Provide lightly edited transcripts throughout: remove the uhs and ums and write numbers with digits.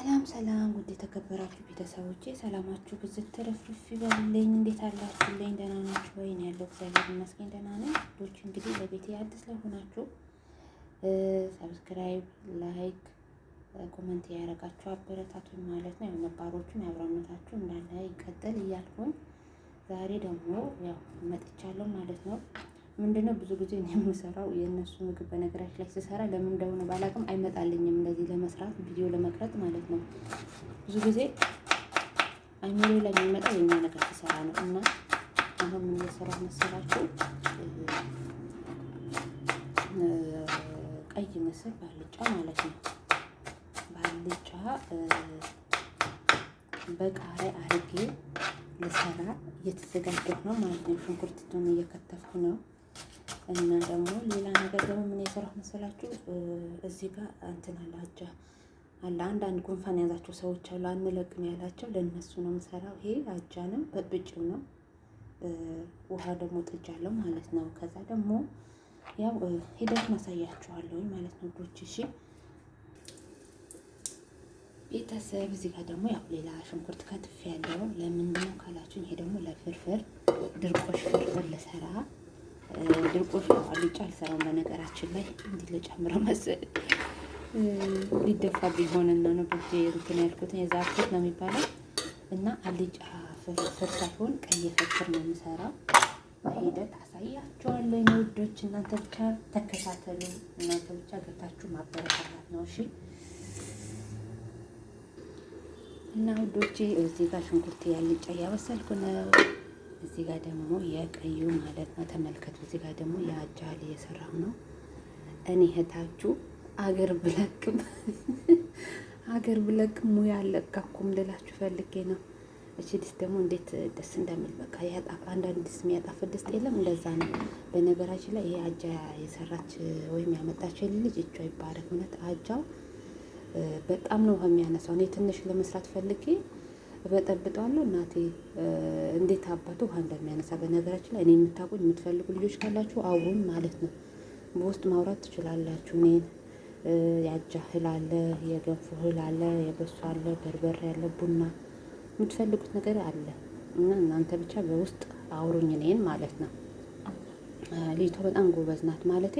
ሰላም ሰላም፣ ውድ የተከበራችሁ ቤተሰቦቼ ሰላማችሁ ብዝት ትርፍርፍ ይበልልኝ። እንዴት አላችሁልኝ? ደህና ናችሁ ወይ? እኔ ያለው እግዚአብሔር ይመስገን ደህና ነኝ። ውዶች እንግዲህ ለቤቴ አዲስ ለሆናችሁ subscribe፣ like፣ comment ያደረጋችሁ አበረታቱኝ ማለት ነው። ያው ነባሮቹን አብሮነታችሁ እንዳለ ይቀጥል እያልኩኝ ዛሬ ደግሞ ያው መጥቻለሁ ማለት ነው። ምንድነው ብዙ ጊዜ እኔ የምሰራው የእነሱ ምግብ በነገራችን ላይ ስሰራ ለምን እንደሆነ ባላውቅም አይመጣልኝም፣ እንደዚህ ለመስራት ቪዲዮ ለመቅረጽ ማለት ነው። ብዙ ጊዜ አይምሮ ላይ የሚመጣው የኛ ነገር ስሰራ ነው። እና አሁን ምን እየሰራሁ መሰላችሁ? ቀይ ምስር ባልጫ ማለት ነው። ባልጫ በቃሪያ አርጌ ልሰራ እየተዘጋጀሁ ነው ማለት ነው። ሽንኩርት እየከተፍኩ ነው። እና ደግሞ ሌላ ነገር ደግሞ ምን የሰራሁ መሰላችሁ? እዚህ ጋር እንትን አለ፣ አጃ አለ። አንዳንድ ጉንፋን የያዛቸው ሰዎች አሉ፣ አንለቅም ያላቸው ለእነሱ ነው የምሰራው። ይሄ አጃንም በጥብጬው ነው፣ ውሃ ደግሞ ጥጃለሁ ማለት ነው። ከዛ ደግሞ ያው ሂደት ማሳያችኋለሁ ማለት ነው ውዶች። እሺ ቤተሰብ፣ እዚህ ጋር ደግሞ ያው ሌላ ሽንኩርት ከትፍ ያለው ለምንድን ነው ካላችሁ፣ ይሄ ደግሞ ለፍርፍር ድርቆሽ ፍርፍር ልሰራ፣ ድርቆሽ አልጫ አልሰራም። በነገራችን ላይ እንዲህ ልጨምረው መሰለኝ፣ ሊደፋብኝ ሆነና ነው በእጄ እንትን ያልኩት፣ የዛፍኩት ነው የሚባለው። እና አልጫ ፍርፍር ሳይሆን ቀይ ፍርፍር ነው የምሰራው። በሂደት አሳያችኋለሁ ውዶች። እናንተ ብቻ ተከታተሉ። እናንተ ብቻ ገብታችሁ ማበረታታት ነው። እሺ እና ውዶቼ እዚህ ጋር ሽንኩርት ያልጫ እያበሰልኩ ነው። እዚህ ጋር ደግሞ የቀዩ ማለት ነው። ተመልከቱ። እዚህ ጋር ደግሞ የአጃል እየሰራሁ ነው። እኔ እህታችሁ አገር ብለቅም አገር ብለቅም ሙያ አለቃኩም ልላችሁ ፈልጌ ነው። እቺ ድስት ደግሞ እንዴት ደስ እንደሚል፣ በቃ አንዳንድ ድስት የሚያጣፍጥ ድስት የለም፣ እንደዛ ነው። በነገራችን ላይ ይሄ አጃ የሰራች ወይም ያመጣችው ልጅ እጇ ይባረክ። እውነት አጃው በጣም ነው የሚያነሳው። እኔ ትንሽ ለመስራት ፈልጌ እበጠብጠዋለሁ። እናቴ እንዴት አባቱ ውሃ እንደሚያነሳ። በነገራችን ላይ እኔ የምታውቁኝ የምትፈልጉ ልጆች ካላችሁ አውሩን ማለት ነው። በውስጥ ማውራት ትችላላችሁ። እኔን የአጃ እህል አለ፣ የገንፎ እህል አለ፣ የበሶ አለ፣ በርበሬ አለ፣ ቡና የምትፈልጉት ነገር አለ እና እናንተ ብቻ በውስጥ አውሩኝ እኔን ማለት ነው። ልጅቷ በጣም ጎበዝ ናት ማለቴ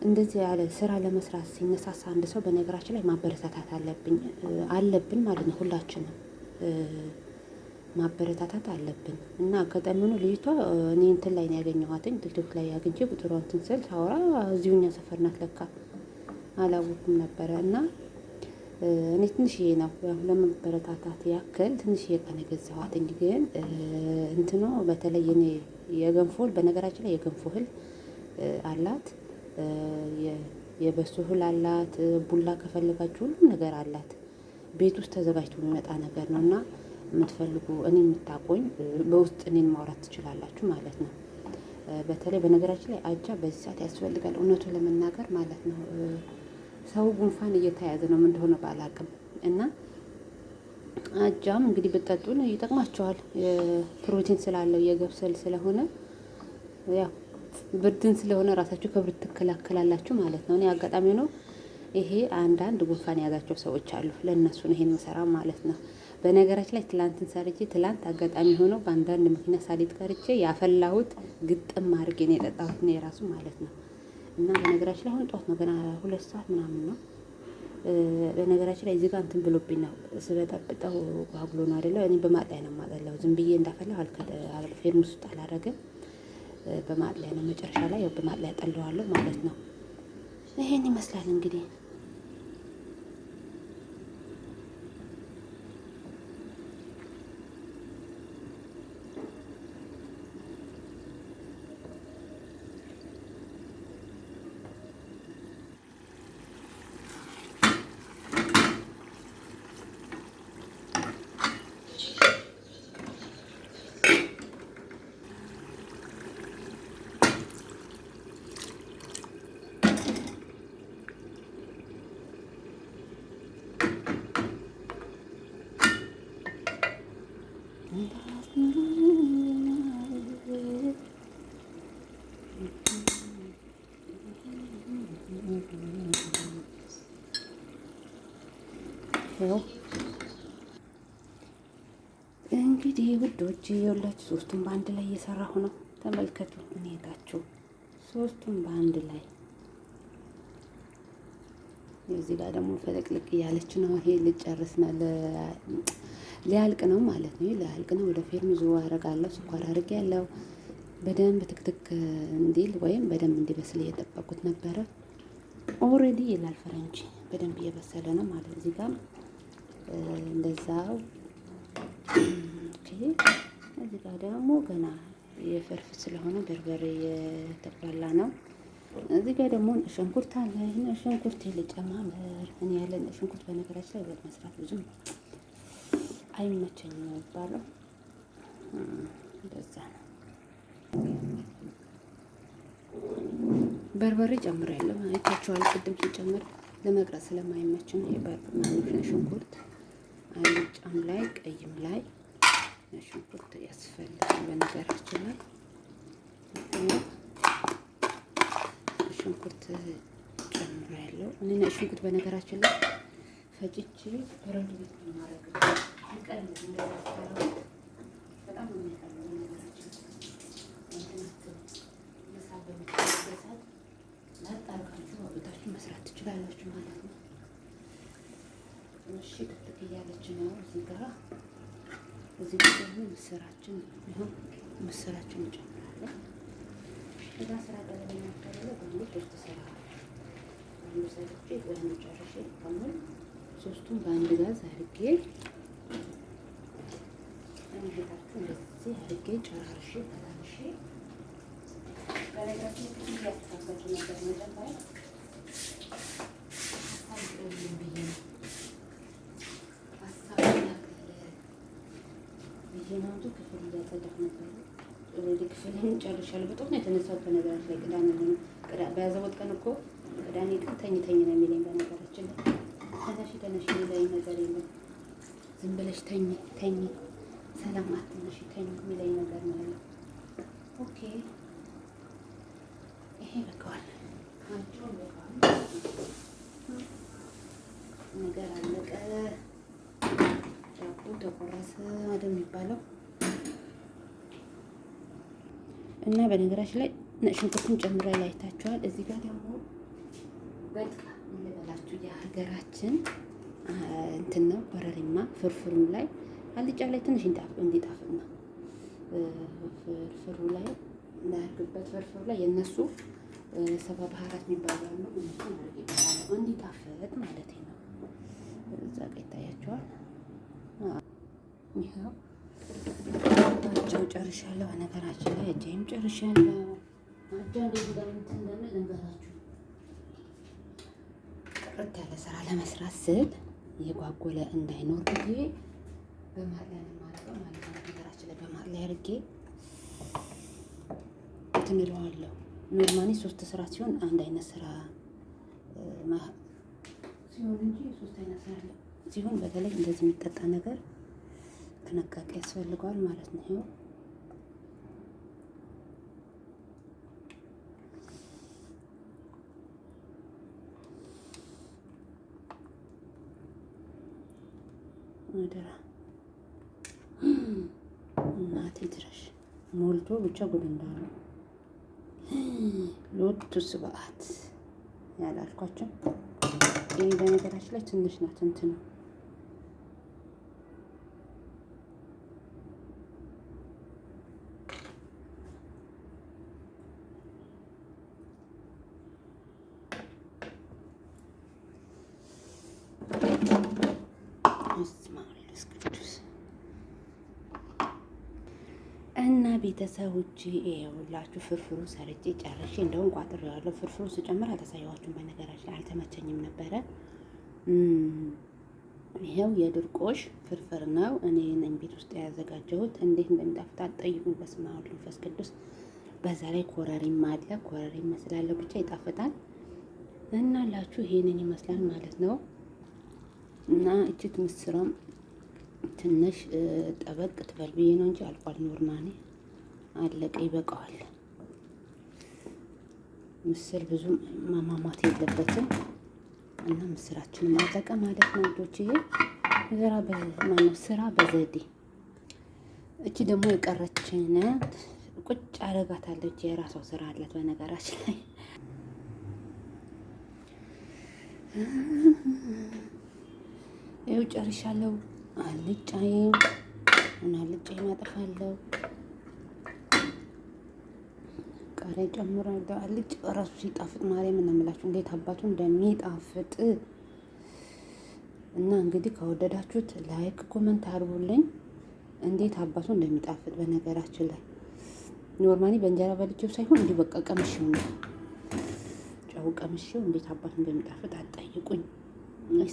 እንደዚህ ያለ ስራ ለመስራት ሲነሳሳ አንድ ሰው በነገራችን ላይ ማበረታታት አለብኝ አለብን ማለት ነው። ሁላችንም ማበረታታት አለብን። እና አጋጣሚ ሆኖ ልጅቷ እኔ እንትን ላይ ነው ያገኘኋትኝ፣ ቲክቶክ ላይ አግኝቼ ቁጥሯ እንትን ስል ሳወራ እዚሁ እኛ ሰፈር ናት ለካ፣ አላወኩም ነበረ። እና እኔ ትንሽዬ ነው ለመበረታታት ያክል ትንሽዬ ቀን የገዛኋትኝ። ግን እንትኑ በተለይ እኔ የገንፎ እህል፣ በነገራችን ላይ የገንፎ እህል አላት፣ የበሶ እህል አላት፣ ቡላ ከፈለጋችሁ ሁሉም ነገር አላት። ቤት ውስጥ ተዘጋጅቶ የሚመጣ ነገር ነው እና የምትፈልጉ እኔ የምታቆኝ በውስጥ እኔን ማውራት ትችላላችሁ ማለት ነው። በተለይ በነገራችን ላይ አጃ በዚህ ሰዓት ያስፈልጋል፣ እውነቱን ለመናገር ማለት ነው። ሰው ጉንፋን እየተያዘ ነው፣ ምን እንደሆነ ባላቅም፣ እና አጃም እንግዲህ ብትጠጡን ይጠቅማቸዋል። ፕሮቲን ስላለው የገብስ እህል ስለሆነ ያው ብርድን ስለሆነ ራሳችሁ ከብርድ ትከላከላላችሁ ማለት ነው። እኔ አጋጣሚ ነው ይሄ አንዳንድ ጉንፋን የያዛቸው ሰዎች አሉ። ለእነሱ ነው ይሄን መሰራ ማለት ነው። በነገራችን ላይ ትላንትን ሰርቼ ትላንት አጋጣሚ ሆኖ በአንዳንድ ምክንያት ሳሊጥ ቀርቼ ያፈላሁት ግጥም አድርጌ ነው የጠጣሁት ነው የራሱ ማለት ነው። እና በነገራችን ላይ አሁን ጠዋት ነው፣ ገና 2 ሰዓት ምናምን ነው። በነገራችን ላይ እዚህ ጋር እንትን ብሎብኝ ነው ስበጠብጠው ጓጉሎ ነው አይደለ? እኔ በማጥለያ ነው የማጠላው። ዝም ብዬ እንዳፈላሁ ፌርሙስ ውስጥ አላረግም። በማጥለያ ነው፣ መጨረሻ ላይ ያው በማጥለያ ጠለዋለሁ ማለት ነው። ይሄን ይመስላል እንግዲህ። ይኸው እንግዲህ ውዶች የሁላችሁ ሶስቱን በአንድ ላይ እየሰራሁ ነው። ተመልከቱ እኔታችሁ ሶስቱን በአንድ ላይ እዚህ ጋር ደግሞ ፈለቅልቅ እያለች ነው። ይሄ ልጨርስ ነው፣ ሊያልቅ ነው ማለት ነው። ሊያልቅ ነው። ወደ ፌርሙዝ አደርጋለሁ። ስኳር አድርጌያለሁ። በደንብ ትክትክ እንዲል ወይም በደንብ እንዲበስል እየጠበቁት ነበረ። Already ይላል ፈረንጅ፣ በደንብ እየበሰለ ነው ማለት እዚህ ጋር እንደዛው። Okay፣ እዚህ ጋር ደግሞ ገና የፍርፍር ስለሆነ በርበሬ የተቁላላ ነው። እዚህ ጋር ደግሞ ሽንኩርት አለ። ሽንኩርት ልጨማምር። እኔ ያለ ሽንኩርት በነገራችን ላይ ወጥ መስራት ብዙም አይመቸኝም ነው የሚባለው። እንደዛ ነው። በርበሬ ጨምሬያለሁ። አይታችኋል። ቅድም ሲጨምር ለመቅረጽ ስለማይመች ነው። የበርበሬ ሽንኩርት አልጫም ላይ ቀይም ላይ ሽንኩርት ያስፈልጋል። በነገራችን ላይ ሽንኩርት ጨምሬያለሁ። እኔ ሽንኩርት በነገራችን ላይ ፈጭቼ በረዶ ቤት ነው የማደርገው። ይቀላል። እንደዛ ስታደርጉት በጣም ነው የሚቀለው። በነገራችን እንትን ላጥ አድርጋችሁ አውጥታችሁ መስራት ትችላላችሁ ማለት ነው። እሺ ትክትክ እያለች ነው እዚህ ጋር። እዚህ ጋር ደግሞ ምስራችን ይሁን ምስራችን እንጨምራለን። ከዛ ስራ ቀለለኛ ካለ በአንዱ ሶስት ስራ አንዱ ሰርቼ በአንዱ ጨርሼ አሁን ሶስቱን በአንድ ጋዝ አድርጌ እህታችሁ እንደዚህ አድርጌ ጨራርሼ ተላልሼ። በነገራችን ላይ ክፍል እያስተካከልኩ ነበር። መጀመሪያ ሀሳብ ይቅርብኝ ብዬ ነው፣ ሀሳብ ብዬ ነው እንጂ ክፍል እያጸዳሁ ነበር። Already ክፍልን ጨርሻለሁ። በጠዋት ነው የተነሳሁት። በነገራችን ላይ ቅዳሜ ሆኖ በያዘቦት ቀን እኮ ቅዳሜ ቀን ተኝ ተኝ ነው የሚለኝ። በነገራችን ላይ ተነሺ ተነሺ የሚለኝ ነገር የለም። ዝም ብለሽ ተኝ ተኝ፣ ሰላም አትነሺ ተኝ የሚለኝ ነገር ነው ያለው። Okay፣ ይሄ በቃዋል፣ አጫው በቃዋል። ነገር አለቀ። ዳቦ ተቆረሰ አይደል የሚባለው? እና በነገራችን ላይ ሽንኩርቱን ጨምሬ ላይ አይታችኋል። እዚህ ጋር ደግሞ በቃ እንበላችሁ የሀገራችን እንትን ነው ኮረሪማ። ፍርፍሩም ላይ አልጫ ላይ ትንሽ እንዲጣፍጥ ነው። ፍርፍሩ ላይ እንዳያርግበት ፍርፍሩ ላይ የእነሱ ሰባ ባህራት የሚባሉ አሉ። እነሱ አድርጌበታለሁ እንዲጣፍጥ ማለት ነው። እዛ ጋ ይታያቸዋል። ይኸው አጃው ጨርሻለሁ። በነገራችን ላይ አጃይም ጨርሻለሁ። አጃ እንዴት እንደምንትን እንደምል ልንገራችሁ። ጥርት ያለ ስራ ለመስራት ስል የጓጎለ እንዳይኖር ብዬ በመሀል ላይ ነው የማደርገው ማለት ነው። በነገራችን ላይ በመሀል ላይ አድርጌ እንትን እለዋለሁ። Normally ሶስት ስራ ሲሆን አንድ አይነት ስራ ሲሆን እንጂ ሶስት አይነት ስራ ሲሆን በተለይ እንደዚህ የሚጠጣ ነገር ጥንቃቄ ያስፈልገዋል ማለት ነው። ይኸው አደራ እናቴ ድረሽ ሞልቶ ብቻ ጉድ እንዳሉ ሎቱ ስብዓት ያላልኳቸው። ይህ በነገራችን ላይ ትንሽ ናት እንትን ነው። ቅዱስ እና ቤተሰቦቼ ይኸውላችሁ ፍርፍሩ ሰርቼ ጨርሼ እንደውም ቋጥሬዋለሁ። ፍርፍሩ ስጨምር አልተሳየኋችሁም፣ በነገራችን ላይ አልተመቸኝም ነበረ። ይኸው የድርቆሽ ፍርፍር ነው። እኔ ነኝ ቤት ውስጥ ያዘጋጀሁት። እንዴት እንደሚጣፍጥ አትጠይቁኝ። በስመ አብ ወወልድ ወመንፈስ ቅዱስ። በዛ ላይ ኮረሪማ አለ፣ ኮረሪማ ስላለው ብቻ ይጣፍጣል። እና ላችሁ ይሄንን ይመስላል ማለት ነው። እና እችት ምስሯም ትንሽ ጠበቅ ትበል ብዬ ነው እንጂ አልቋል። Normally አለቀ፣ ይበቃዋል። ምስር ብዙም ማማማት የለበትም እና ምስራችንም አለቀ ማለት ነው ውዶችዬ። ስራ በማነው ስራ በዘዴ። እቺ ደግሞ የቀረችን ቁጭ አረጋታለች። የራሷ ስራ አላት በነገራችን ላይ። ይኸው ጨርሻለሁ። አልጫዬን እና አልጫዬን አጠፋለሁ። ቃሪያ ጨምራለሁ። አልጫ እራሱ ሲጣፍጥ ማርያም ነው የምላችሁ እንዴት አባቱ እንደሚጣፍጥ። እና እንግዲህ ከወደዳችሁት like comment አድርጉልኝ። እንዴት አባቱ እንደሚጣፍጥ በነገራችን ላይ normally በእንጀራ በልቼው ሳይሆን እንዲሁ በቃ ቀምሼው ነው፣ ጨው ቀምሼው እንዴት አባቱ እንደሚጣፍጥ አትጠይቁኝ።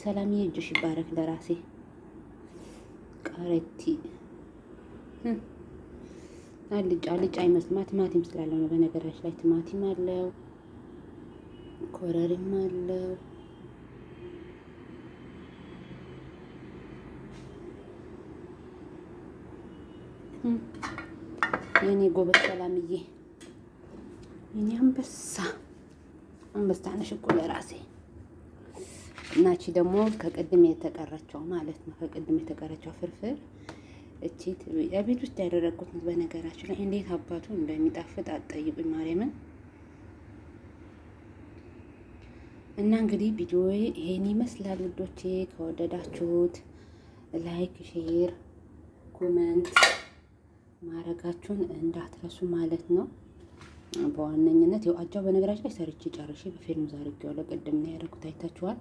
ሰላምዬ እጅሽ ይባረክ። ለራሴ ቃረቲ አልጫ አልጫ አይመስልም፣ ቲማቲም ስላለው ነው። በነገራችን ላይ ቲማቲም አለው፣ ኮረሪማ አለው። የኔ ጎበዝ ሰላምዬ፣ የኔ አንበሳ አንበሳ ነሽ እኮ ለራሴ። እናቺ ደግሞ ከቅድም የተቀረችው ማለት ነው። ከቅድም የተቀረችው ፍርፍር እቺ ቤት ውስጥ ያደረግኩት በነገራችን ላይ እንዴት አባቱ እንደሚጣፍጥ አትጠይቁኝ ማርያምን። እና እንግዲህ ቪዲዮ ይሄን ይመስላል ውዶቼ። ከወደዳችሁት like፣ share፣ comment ማድረጋችሁን እንዳትረሱ ማለት ነው። በዋነኝነት ያው አጃው በነገራችን ላይ ሰርቼ ጨርሼ በፌርሙዝ አድርጌዋለሁ። ቅድም ነው ያደረኩት፣ አይታችኋል።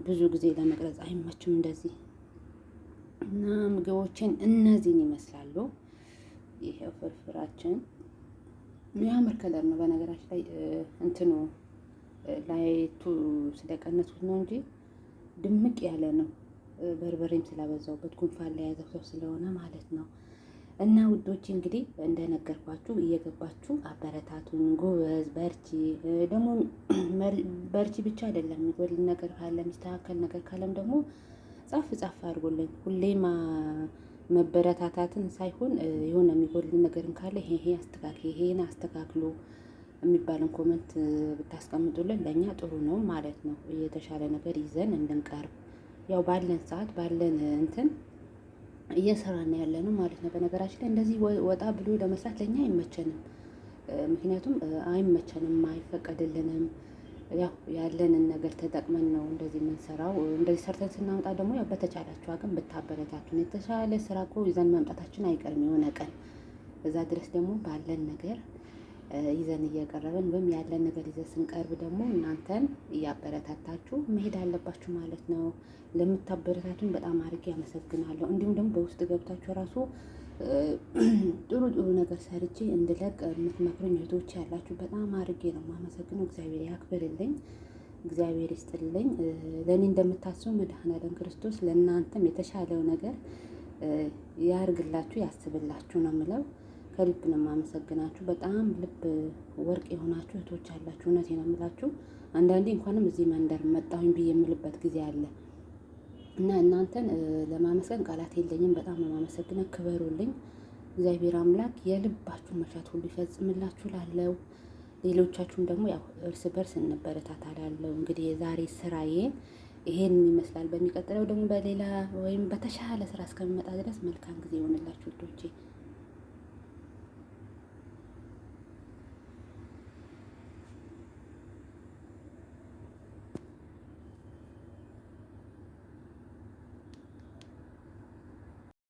ብዙ ጊዜ ለመቅረጽ አይመችም እንደዚህ እና ምግቦችን እነዚህን ይመስላሉ። ይሄው ፍርፍራችን የሚያምር color ነው በነገራችን ላይ እንትኑ light ኡ ስለቀነስኩት ነው እንጂ ድምቅ ያለ ነው። በርበሬም ስላበዛውበት ጉንፋን ላይ ያዘው ሰው ስለሆነ ማለት ነው። እና ውዶች እንግዲህ እንደነገርኳችሁ እየገባችሁ አበረታቱን። ጎበዝ በርቺ። ደግሞ በርቺ ብቻ አይደለም፣ የሚጎድል ነገር ካለ የሚስተካከል ነገር ካለም ደግሞ ጻፍ ጻፍ አድርጎልኝ። ሁሌማ መበረታታትን ሳይሆን የሆነ የሚጎድል ነገርን ካለ ይሄ አስተካክል፣ ይሄን አስተካክሎ የሚባልን comment ብታስቀምጡልን ለእኛ ጥሩ ነው ማለት ነው። የተሻለ ነገር ይዘን እንድንቀርብ ያው ባለን ሰዓት ባለን እንትን እየሰራን ያለ ነው ማለት ነው። በነገራችን ላይ እንደዚህ ወጣ ብሎ ለመስራት ለእኛ አይመቸንም። ምክንያቱም አይመቸንም፣ አይፈቀድልንም። ያው ያለንን ነገር ተጠቅመን ነው እንደዚህ የምንሰራው። እንደዚህ ሰርተን ስናመጣ ደግሞ ያው በተቻላችሁ አቅም ብታበረታቱን የተሻለ ስራ እኮ ይዘን መምጣታችን አይቀርም የሆነ ቀን። እዛ ድረስ ደግሞ ባለን ነገር ይዘን እየቀረብን ወይም ያለን ነገር ይዘን ስንቀርብ ደግሞ እናንተን እያበረታታችሁ መሄድ አለባችሁ ማለት ነው። ለምታበረታቱኝ በጣም አድርጌ አመሰግናለሁ። እንዲሁም ደግሞ በውስጥ ገብታችሁ ራሱ ጥሩ ጥሩ ነገር ሰርቼ እንድለቅ የምትመክሩኝ እህቶች ያላችሁ በጣም አድርጌ ነው የማመሰግነው። እግዚአብሔር ያክብርልኝ፣ እግዚአብሔር ይስጥልኝ። ለእኔ እንደምታስቡ መድኃኔዓለም ክርስቶስ ለእናንተም የተሻለው ነገር ያርግላችሁ፣ ያስብላችሁ ነው የምለው። ከልብ ነው የማመሰግናችሁ። በጣም ልብ ወርቅ የሆናችሁ እህቶች አላችሁ። እውነቴን ነው የምላችሁ። አንዳንዴ እንኳንም እዚህ መንደር መጣሁኝ ብዬ የምልበት ጊዜ አለ እና እናንተን ለማመስገን ቃላት የለኝም። በጣም ነው የማመሰግነው። ክበሩልኝ። እግዚአብሔር አምላክ የልባችሁን መሻት ሁሉ ይፈጽምላችሁ ላለው ሌሎቻችሁም ደግሞ ያው እርስ በርስ እንበረታታ ላለው። እንግዲህ የዛሬ ስራዬ ይሄን ይመስላል። በሚቀጥለው ደግሞ በሌላ ወይም በተሻለ ስራ እስከሚመጣ ድረስ መልካም ጊዜ ይሆንላችሁ ውዶቼ።